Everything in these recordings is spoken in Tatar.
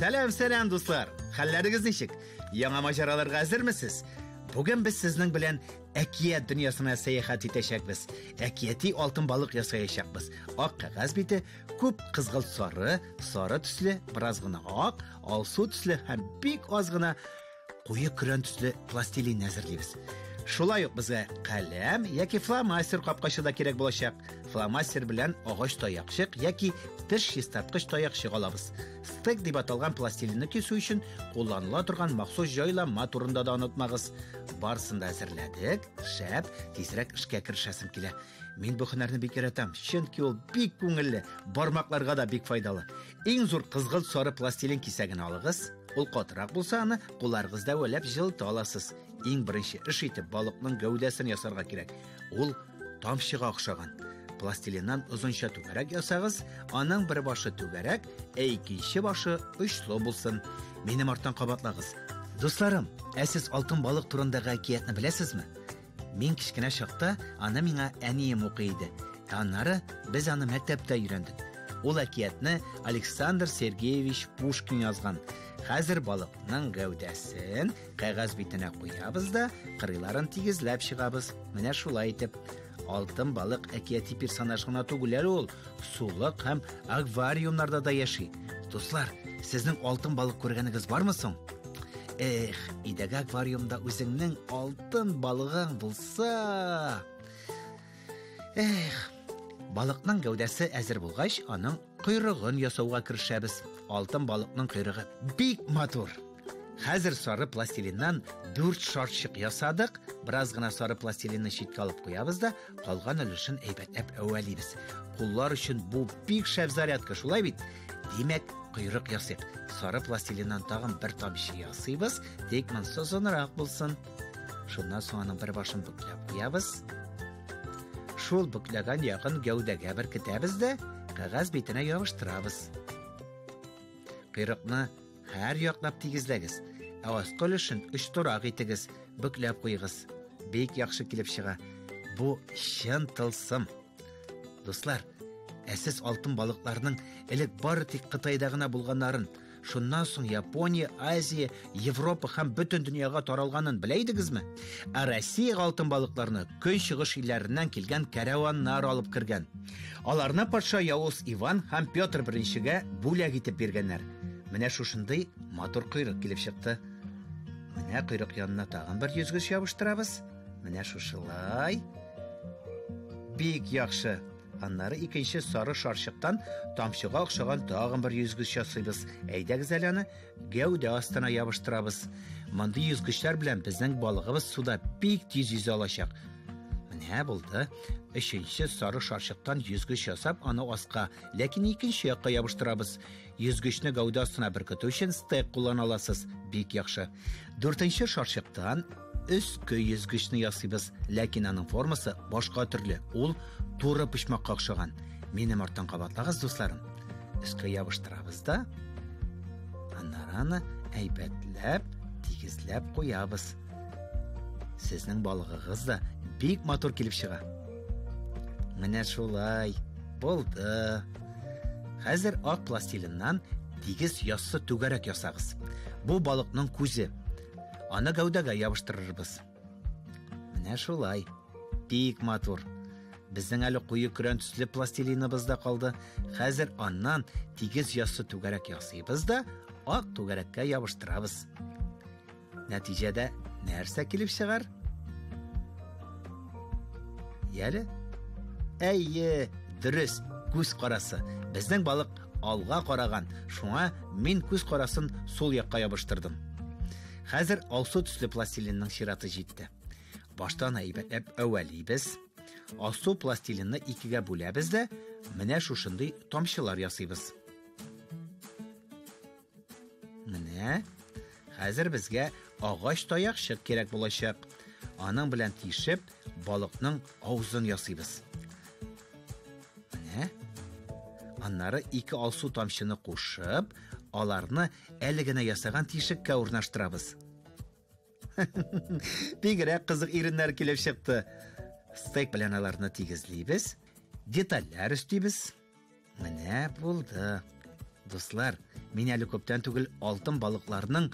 Сәлам, сәлам, дуслар! Хәлләрегез ничек? Яңа маҗараларга әзермесез? Бүген без сезнең белән әкият дөньясына сәяхәт итәчәкбез. Әкияти алтын балык ясаячакбыз. Ак кәгазь бите, күп кызгылт сары, сары төсле, бераз гына ак, алсу төсле һәм бик аз гына куе көрән төсле пластилин әзерлибез. Шулай ук безгә каләм яки фломастер капкачы да кирәк булачак. Фломастер белән агач таякчык яки теш чистарткыч таякчык алабыз. Стек дип аталган пластилинны кисү өчен кулланыла торган махсус җайланма турында да онытмагыз. Барысын да әзерләдек. Шәп, тизрәк эшкә керешәсем килә. Мин бу һөнәрне бик яратам, чөнки ул бик күңелле, бармакларга да бик файдалы. Иң зур кызгылт сары пластилин кисәген алыгыз. Ул катырак булса, аны кулларыгызда әвәләп җылыта аласыз. Иң беренче эш итеп балыкның гәүдәсен ясарга кирәк. Ул тамчыга охшаган. Пластилиннан озынча түгәрәк ясагыз, аның бер башы түгәрәк, ә икенче башы очлы булсын. Минем арттан кабатлагыз. Дусларым, ә сез алтын балык турындагы әкиятне беләсезме? Мин кечкенә чакта аны миңа әнием укый иде. Ә аннары без аны мәктәптә өйрәндек. Ул әкиятне Александр Сергеевич Пушкин язган. Хәзер балыкның гәүдәсен кәгазь битенә куябыз да, кырыйларын тигезләп чыгабыз. Менә шулай итеп. Алтын балык әкияти персонаж гына түгел әле ул, сулык һәм аквариумнарда да яши. Дуслар, сезнең алтын балык күргәнегез бармы соң? Эх, өйдәге аквариумда үзеңнең алтын балыгың булса! Эх, балыкның гәүдәсе әзер булгач, аның койрыгын ясауга керешәбез. Алтын балыкның койрыгы бик матур. Хәзер сары пластилиннан дүрт шарчык ясадык. Бераз гына сары пластилинны читкә алып куябыз да, калган өлешен әйбәтләп әвәлибез. Куллар өчен бу бик шәп зарядка, шулай бит? Димәк, койрык ясыйк. Сары пластилиннан тагын бер тамчы ясыйбыз, тик монысы озынрак булсын. Шуннан соң аның бер башын бөкләп куябыз. Шул бөкләгән ягын гәүдәгә беркетәбез дә, кәгазь битенә ябыштырабыз. Койрыкны һәр яклап тигезләгез, ә аскы өлешен очлырак итегез, бөкләп куегыз. Бик яхшы килеп чыга. Бу чын тылсым. Дуслар, ә сез алтын балыкларның элек бары тик Кытайда гына булганнарын, шуннан соң Япония, Азия, Европа һәм бөтен дөньяга таралганын белә идегезме? Ә Россиягә алтын балыкларны көнчыгыш илләреннән килгән кәрәваннар алып кергән. Аларны патша Явыз Иван һәм Петр I-гә бүләк итеп биргәннәр. Менә шушындый матур койрык килеп чыкты. Менә койрык янына тагын бер йөзгеч ябыштырабыз. Менә шушылай. Бик яхшы. Аннары икенче сары шарчыктан тамчыга охшаган тагын бер йөзгеч ясыйбыз. Әйдәгез әле аны гәүдә астына ябыштырабыз. Мондый йөзгечләр белән безнең балыгыбыз суда бик тиз йөзә алачак. Менә булды. Өченче сары шарчыктан йөзгеч ясап, аны аска, ләкин икенче якка ябыштырабыз. Йөзгечне гәүдә астына беркетү өчен стек куллана аласыз. Бик яхшы. Дүртенче шарчыктан өске йөзгечне ясыйбыз, ләкин аның формасы башка төрле. Ул туры почмакка охшаган. Минем арттан кабатлагыз, дусларым. Өскә ябыштырабыз да, аннары аны әйбәтләп, тигезләп куябыз. Сезнең балыгыгыз да бик матур килеп чыга. Менә шулай булды. Хәзер ак пластилиннан тигез яссы түгәрәк ясагыз. Бу балыкның күзе. Аны гәүдәгә ябыштырырбыз. Менә шулай. Бик матур. Безнең әле куе көрән төсле пластилиныбыз да калды. Хәзер аннан тигез яссы түгәрәк ясыйбыз да, ак түгәрәккә ябыштырабыз. Нәтиҗәдә нәрсә килеп чыгар? Яле? Әйе, дөрес, күз карасы. Безнең балык алга караган, шуңа мин күз карасын сул якка ябыштырдым. Хәзер алсу төсле пластилинның чираты җитте. Баштан әйбәтләп әвәлибез. Алсу пластилинны икегә бүләбез дә, менә шушындый тамчылар ясыйбыз. Менә хәзер безгә агач таякчык кирәк булачак. Аның белән тишеп, балыкның авызын ясыйбыз. Менә. Аннары ике алсу тамчыны кушып, аларны әле генә ясаган тишеккә урнаштырабыз. Бигрәк кызык иреннәр килеп чыкты. Стейк белән аларны тигезлибез, детальләр өстибез. Менә булды. Дуслар, мин әле күптән түгел алтын балыкларның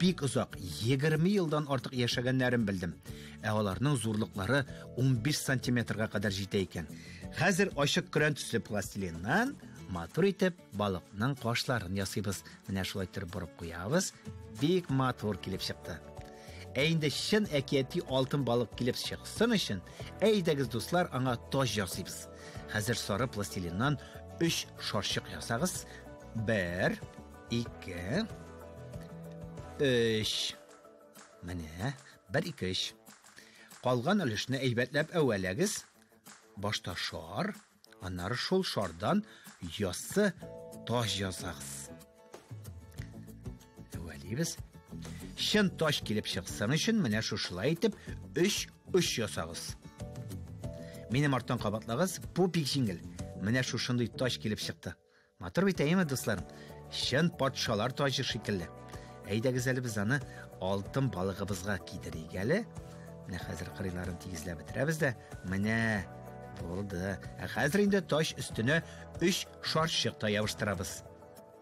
бик озак, 20 елдан артык яшәгәннәрен белдем. Ә аларның зурлыклары 15 сантиметрга кадәр җитә икән. Хәзер ачык көрән төсле пластилиннан матур итеп балыкның кашларын ясыйбыз. Менә шулай итеп борып куябыз. Бик матур килеп чыкты. Ә инде чын әкияти алтын балык килеп чыксын өчен, әйдәгез, дуслар, аңа таҗ ясыйбыз. Хәзер сары пластилиннан 3 шарчык ясагыз. 1, 2, 3. Менә, 1, 2, 3. Калган өлешне әйбәтләп әвәләгез. Башта шар, аннары шул шардан яссы таҗ ясагыз. Әвәлибез. Чын таҗ килеп чыксын өчен менә шушылай итеп 3 оч ясагыз. Минем арттан кабатлагыз, бу бик җиңел. Менә шушындый таҗ килеп чыкты. Матур бит, әйеме, дусларым? Чын патшалар таҗы шикелле. Әйдәгез әле без аны алтын балыгыбызга кидерик әле. Менә хәзер кырыйларын тигезләп бетерәбез дә, менә булды. Ә хәзер инде таҗ өстенә 3 шарчык та ябыштырабыз.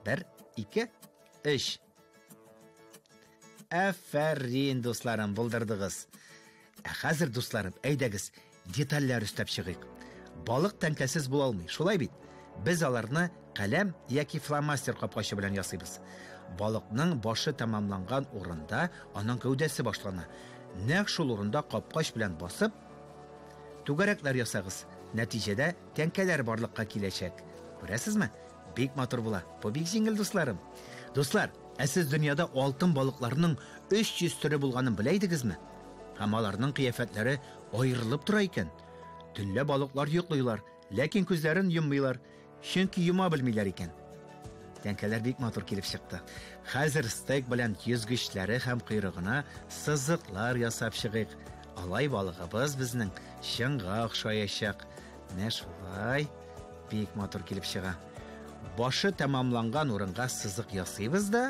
1, 2, 3. Афәрин, дусларым, булдырдыгыз. Ә хәзер, дусларым, әйдәгез, детальләр өстәп чыгыйк. Балык тәңкәсез була алмый, шулай бит? Без аларны каләм яки фломастер капкачы белән ясыйбыз. Балыкның башы тәмамланган урында аның гәүдәсе башлана. Нәкъ шул урында капкач белән басып, түгәрәкләр ясагыз. Нәтиҗәдә тәңкәләр барлыкка киләчәк. Күрәсезме? Бик матур була. Бу бик җиңел, дусларым. Дуслар, ә сез дөньяда алтын балыкларның 300 төре булганын белә идегезме? Һәм аларның кыяфәтләре аерылып тора икән. Төнлә балыклар йоклыйлар, ләкин күзләрен йоммыйлар, чөнки йома белмиләр икән. Тәңкәләр бик матур килеп чыкты. Хәзер стейк белән йөзгечләре һәм койрыгына сызыклар ясап чыгыйк. Алай балыгыбыз безнең чынга охшаячак. Менә шулай бик матур килеп чыга. Башы тәмамланган урынга сызык ясыйбыз да,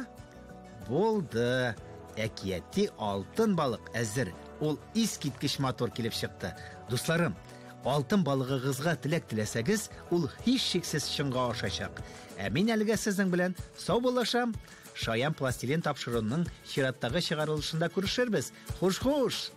булды. Әкияти алтын балык әзер. Ул искиткеч матур килеп чыкты. Дусларым, алтын балыгыгызга теләк теләсәгез, ул һичшиксез чынга ашачак. Ә мин әлегә сезнең белән саубуллашам. Шаян пластилин тапшыруының чираттагы чыгарылышында күрешербез. Хуш-хуш!